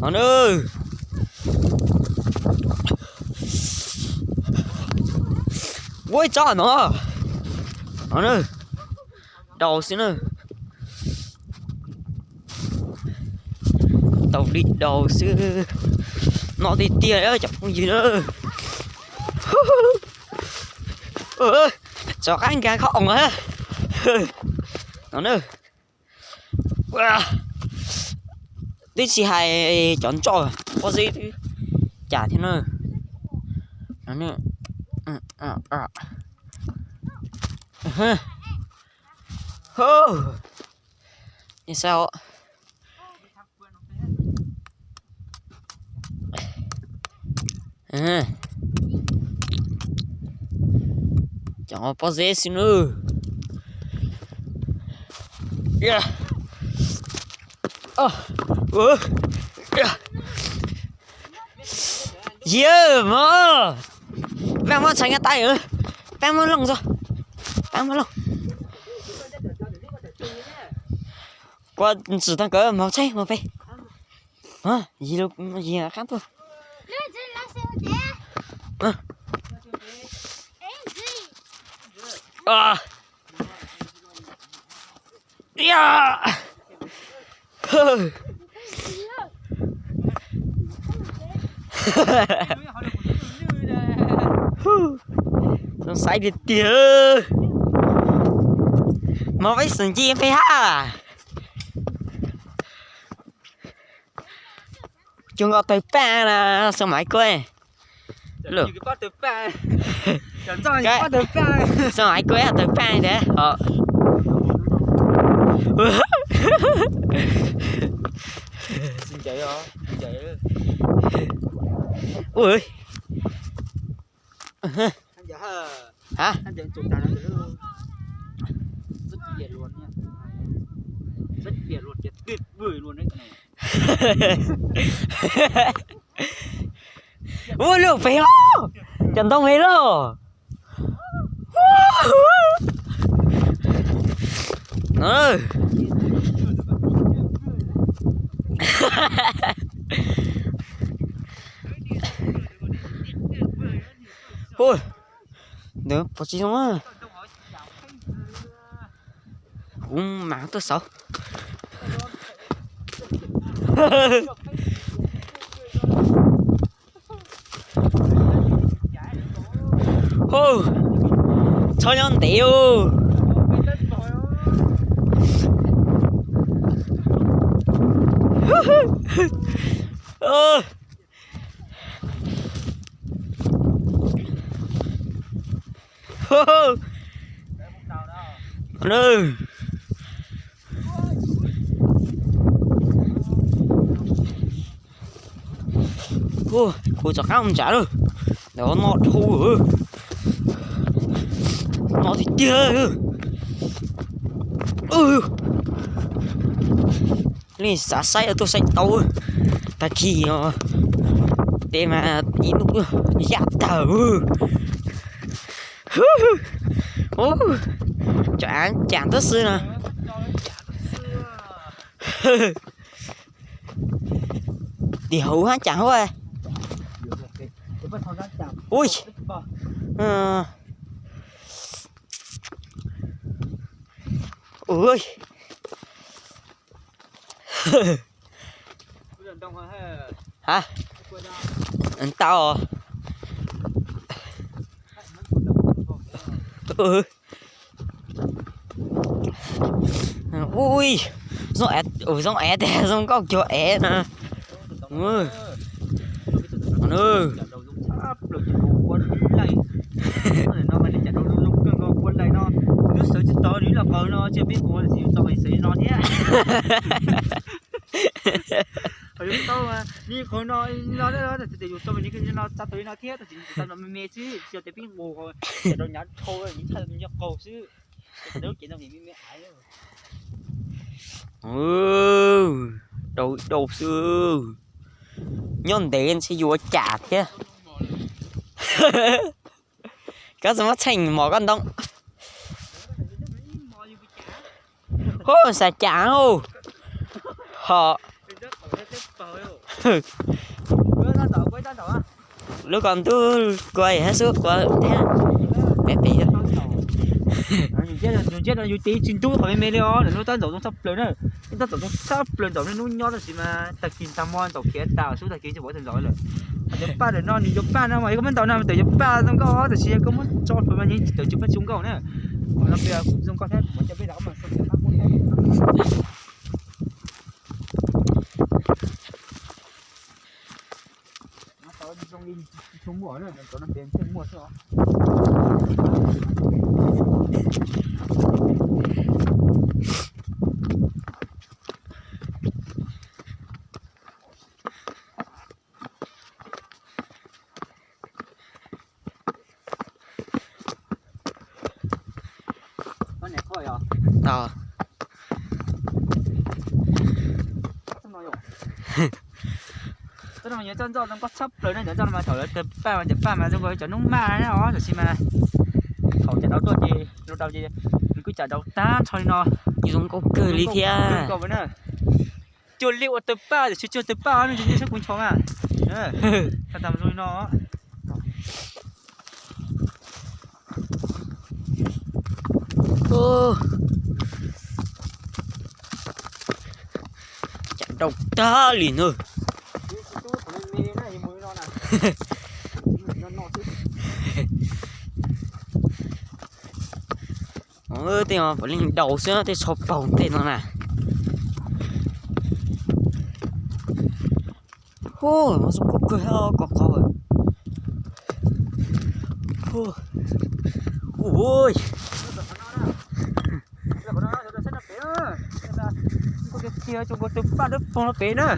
No na. Ua ib tsob no. No na. Daus xwb na. Tau li daus xwb. No tiag tiag cov phooj ywg na. Txog qab nkag khob oos no na. Twb tsis hais cov ntsoj pob zeb twb cas thiab na. Cov pob zeb xwb nawb. Yia mog, peb muab tshais nqa tais, peb muab looj tso, peb muab looj. Kua ntsis tag kawg mog, tshais mog peb. Yig qab tuaj. Zoo saib tiag tiag. Mog peb xeem ci peb hab. Cuag nkauj tawg paj na, xo maiv kuv. Xo maiv kuv tawg paj tiag. Ua, ha, ua luaj pem os, cov ntoo me lauj. Ntawd pom tsis zoo. Kuv mam tuaj xauv. Txhob nyob ntev. Kuv rov qab mus ntshav lawm. Ntawm no dhau, no tiag tiag. Li xav saib tuaj saib tau, tag kis os, tes mas ib hnub yaj tawg. Cov av cas tuaj xwb na. Tim hauv hab cas hab. Ui, ui. Ha, tau. Ui, zoo ev, zoo ev tiag, zoo nkauj cuag ev na. Yus tau ni qhov no, no txawm yus tau ni no tsa tau li no thiab, tab sis tsis tau no me me xwb, tsis yog tias pib nqus, cov rau nyav dhau, nws tshaj nws nyob qaug xwb. Dau dau xwb, nyob ntev ntshe yuav ua cas thiab. Koj txawm muab txheej mos koj ntoo. Hub, xav cas hub. Ho. Lub ko ntub kua yam hab xub kua thiab. Pem pem yus ces tsis ntub qhov me me li os, lub tab ntxaum zoo tshaj plaws na. Lub tab ntxaum zoo tshaj plaws, ntxaum niaj hnub nyob tab sis mas tag kis ntag mo ntxaum khiav tas xub tag kis tsis pom tus ntxaum lawm. Qhov cov paj ntawm no nws yuav paj no mas yog koj muab ntaus no mas tawm yuav paj zoo nkauj os, tab sis yog koj muab tso plhuav mas yeej tawm tsis paj zoo nkauj na. Qhov no peb kuv zoo nkauj thiab kuv mam coj peb rau mas Tau. Cov no mas yuav coj ntxoj zoo nkauj tshaj plaws na, cov ntxoj no mas thaum lawv tawg paj mas cov paj mas zoo nkaus cov noob maj na os, tab sis mas thaum tsam dau tuaj ces, rau ces nws kuj tsam dau tag nrho li no. Zoo nkauj kawg li thiab. Cuag li ua tawg paj tiam sis tsis ua tawg paj, nej saib kuv ncho mas. Tag tas zoo li no. Tsam dau tag li na. Tej no puav leej dau xwb, tej tsho paug tej no na. Hu, no zoo nkauj kawg thiab, koj qhov. Hu, ui. Tiag tiag, tsuas nkaus tus paj dawb paug no pem na.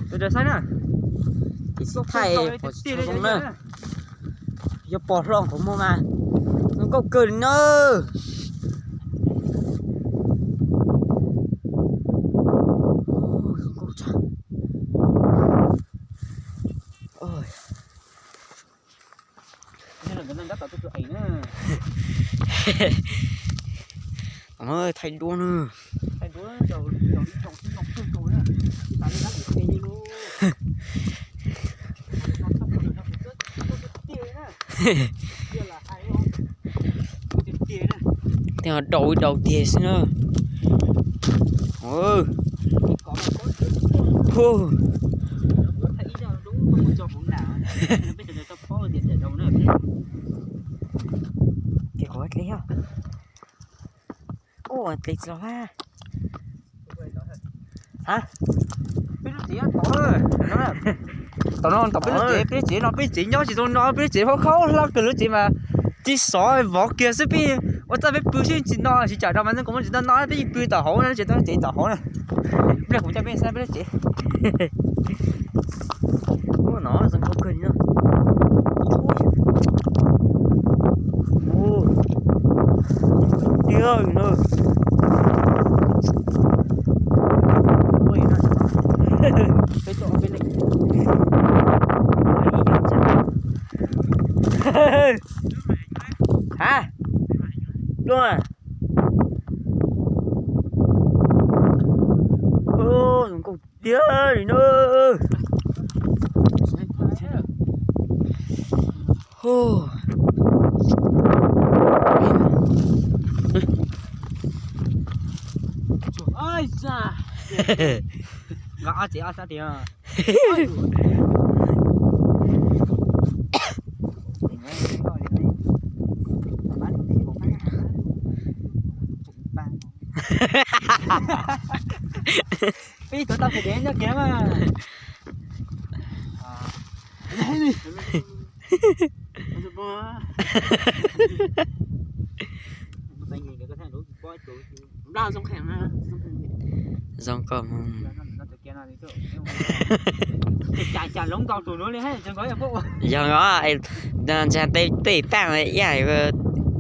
Sawv daws saib na. Tiv xib thaij pom tsis tshua zoo na. Yog pom hlo qhov muag mas zoo nkauj kawg li na. Zoo nkauj tshaj. Thaij duab na. Tej no dau ib dau tiag xwb na. Ua dlej tsis los a. Peb lub tsev tom, tom no tom peb lub tsev, peb lub tsev no peb tsev nyob tsis zoo no, peb lub tsev khaub khaub hlab kawg, lub tsev mas tsis xov vov kiag xwb, peb ua txaj peb pw xwb tsis no tsis tsam rau mas zoo nkaus muaj tsis no no peb yeej pw tom hauv na, lub tsev tom hauv na. Pliag kuv coj peb saib peb lub tsev. Ua no zoo nkauj kawg li no. Tiag no. Ha, luaj. Zoo nkauj tiag li na. Nqa ob tsev ob sab tiag. Peb tuav tau pem tsev nyob kiag mas. Zoo koj. Yog os, ntsa tej tej paj ib yam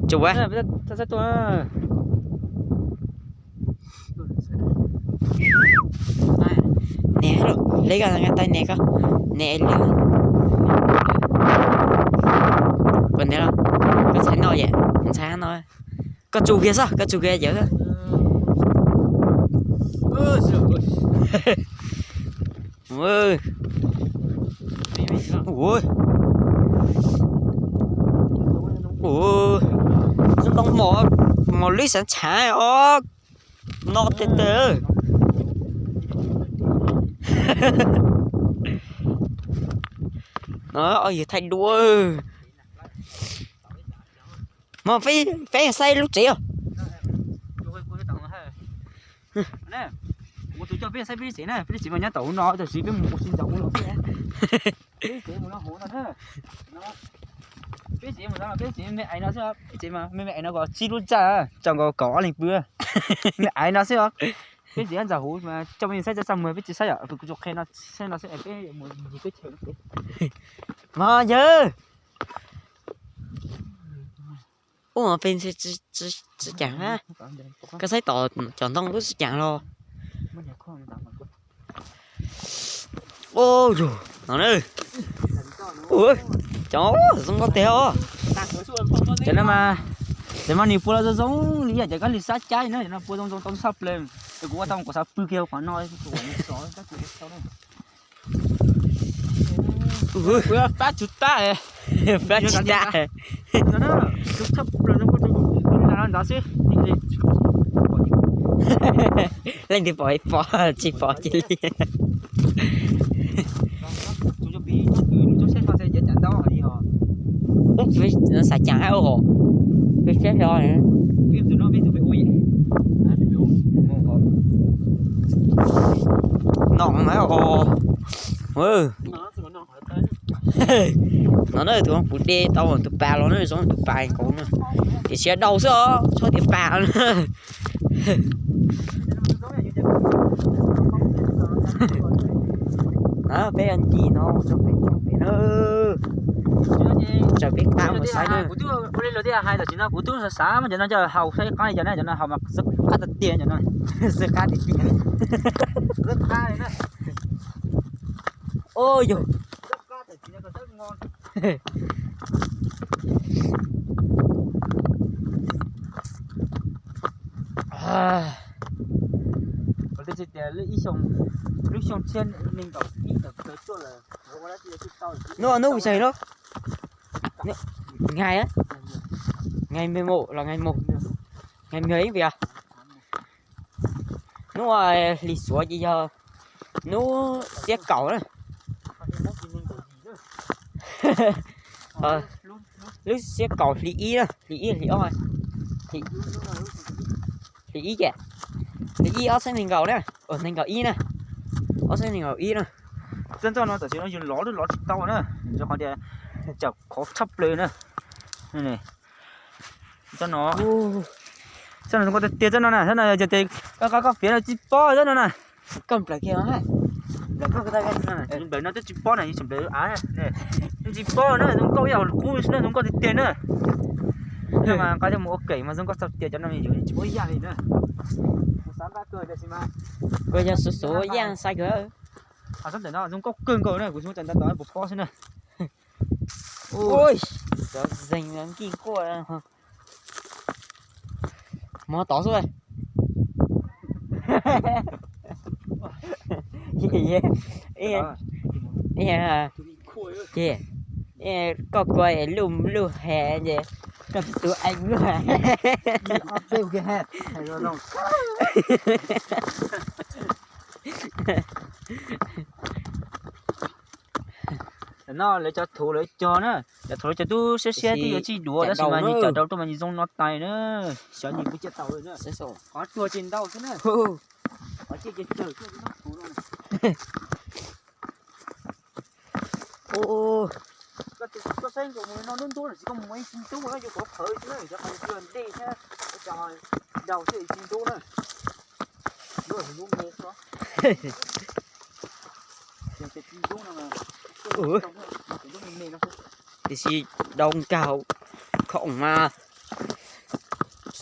tsuas. Neb, le koj nqa tais neb koj, neb li. Puas ntev los? Koj txhais no yom, ntxhais no. Koj tsuj kiag xwb, koj tsuj kiag yawm. Ua, ua, ntoo mos, mos lib xav tshav os, no tes tes. No, ob yawg thaij duab. Mog, peb saib lub tsev os. Ua tus coj peb saib peb lub tsev na, peb lub tsev mas nyob tom hauv no, tam sim peb mus ua si ntawm hauv no xwb. Peb tsev mus no hauv no na. Peb tsev mus no, peb tsev me aiv no xwb, peb tsev me me aiv no kom tsib lub txaj, tso nkaus kaum ob leeg pw. Me aiv no xwb os. Peb tsev ntxawm hauv mas coj peb saib txaj muag peb tsis saib os, kuv tsuas qhia no saib no xwb, peb mus ncig teb chaws no. Mog yawg. Ub, peb tsis cas, koj saib tom cov ntoo lub tsis cas los. Ub, yus no na. Cov zoo nkauj tiag os. Cov no mas, cov mas nws pua los zoo zoo li yam cov kab li sab cab no, cov no pua zoo zoo tau tshaj plaws. Ces kuv ua tau kuv xav pw kiag qhov no. Pab tsis tab, pab tsis tab. Leej twg pom pom, tsis pom cia li. Xav cas hais ua hom, peb saib hlo. No mas, no na, tus puv de tau tus pas los na, zoo tus pas nkaus na. Tiam sis dau xwb os, txhob tias pas na. Peb ncig no tso pem tsoom pem na, tso pem qab mus saib na. Kuv twb ua li lawv tias hais tam sim no kuv twb xav xav mas cov no coj haus saib qab li cov na, cov no haus mas xwb qab tiag tiag cov no. Xwb qab tiag tiag. Xwb qab li na. Ub yus. Kuv twb tsis tias lub xyoo, lub xyoo txhiab nees nkaum ib tawm plaws tuaj lawm. Hnub hnub xyoo no, ngày á, ngày mười một là ngày một, ngày mười tháng bảy à? Hnub hlis suav ces yog hnub xiab kaum na. Lub xiab kaum hli ib na, hli ib hli ob, hli ib ces, hli ib ob txhiab nees nkaum na, nees nkaum ib na, ob txhiab nees nkaum ib na. Txoj ntxoj no tam sim no yus lov lub lov tsis tau na, rau qhov tias tsam qhov tshaj plaws na. Txoj no, txoj no zoo nkauj tiag tiag, txoj no na, txoj no yog tias koj qab koj piav no tsis pob txoj no na. Koj nplawm kiag, nplawm no twb tsis pob na, yus tseem nplawm av, tsis pob na, zoo nkauj ib yam qub xwb na, zoo nkauj tiag tiag na. Mas nqa coj mus ua keem mas zoo nkauj txaus tias cov no yuav tsis muaj ib yam li na. Kuv xav nqa kawg tiam sis mas, kuv yog xuv xuv yaj xav kawg. Ho sab ntawm no zoo nkauj kawg nkaus na, kuv tsis muaj cov ntawd tod puas pob xwb na. Ui, cov zeeg nkij quaj. Mov tod xwb. Ces koj kua luj luj he ces koj tus ees luj he. No lawv cov thuv lawv cog na, cov thuv lawv cog tub siab siab twb yuav tsij duav tab sis mas nws cov dau tuaj mas nws zoo no tais na. Xyov nws puas ciaj tau na. Qhov cuag ces ntau xwb na. Qhov ciaj ces tsawg xwb. Koj saib nkaus mus no ntub ntub lawm tsis koj mus ib tsis ntub na, yuav qhov qhawv xwb na, cov qhov cuag ntej thiab, cov dau xwb tsis ntub na. Tiam sis dau nkag khoom mas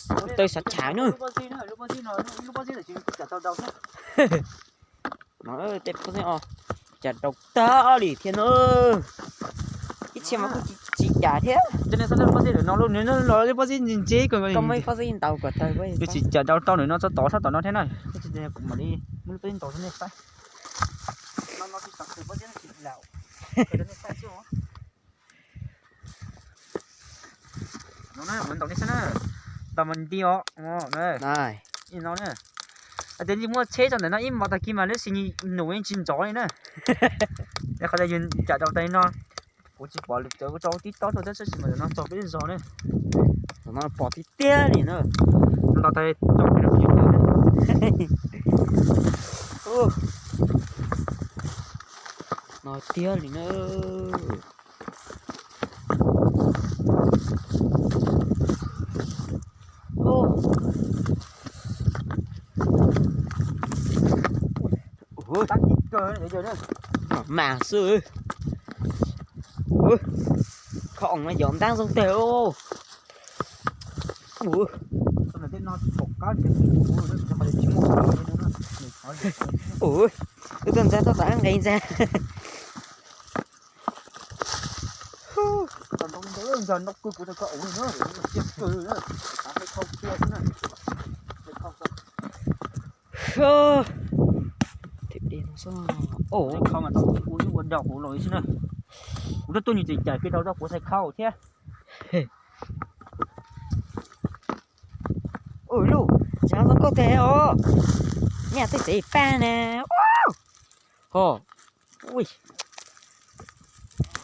kuv tau xav tshav na. Tej pob zeb os, cas dau tag li thiab na. Ib txhia mas kuj tsis cas thiab. Koj muaj ib pob zeb ntaus kom tawg, twb tsis cas dau tau nws no txog tod sab tom no thiab na. Kuv mam li muab lub pob zeb ntaus rau nej saib. No na, mus ntaus nej saib na. Ntaus mas nti os. No na. Hais tias muaj tsheb tso ntawm no ib hmos tag kis mas lub xis nus yeej tsis ntsov li na. Qhov tias yus cam rau tas li no, kuv tsis pom lwm cov rau tib tob rau tab sis mas no tso peb zog na. Tam no pom tiag tiag li na. Ntaus tas tso peb rau yus. No tiag li na. Mas xwb. Kho oo no yov ntab zoo tag. Ub, wb tuaj ntxeev toj tam nqes ntxag. Kuv tuaj tuaj nws tseem cais kiag rau kuv txhais khau thiab. Ua luj, tseem zoo nkauj tag os. Nyaj tej tsev paj na. Ho, ui,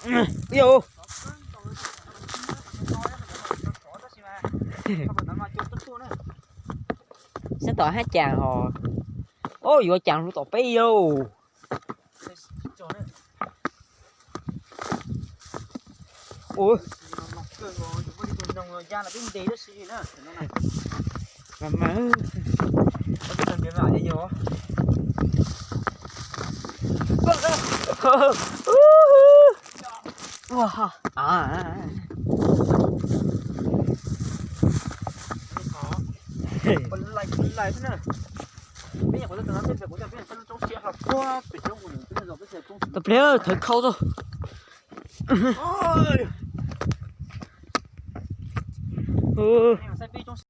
ui, sab tom hab cas ho. Ub, yuav cas hlub tom peb yau. Tau pliag thawv khau txog.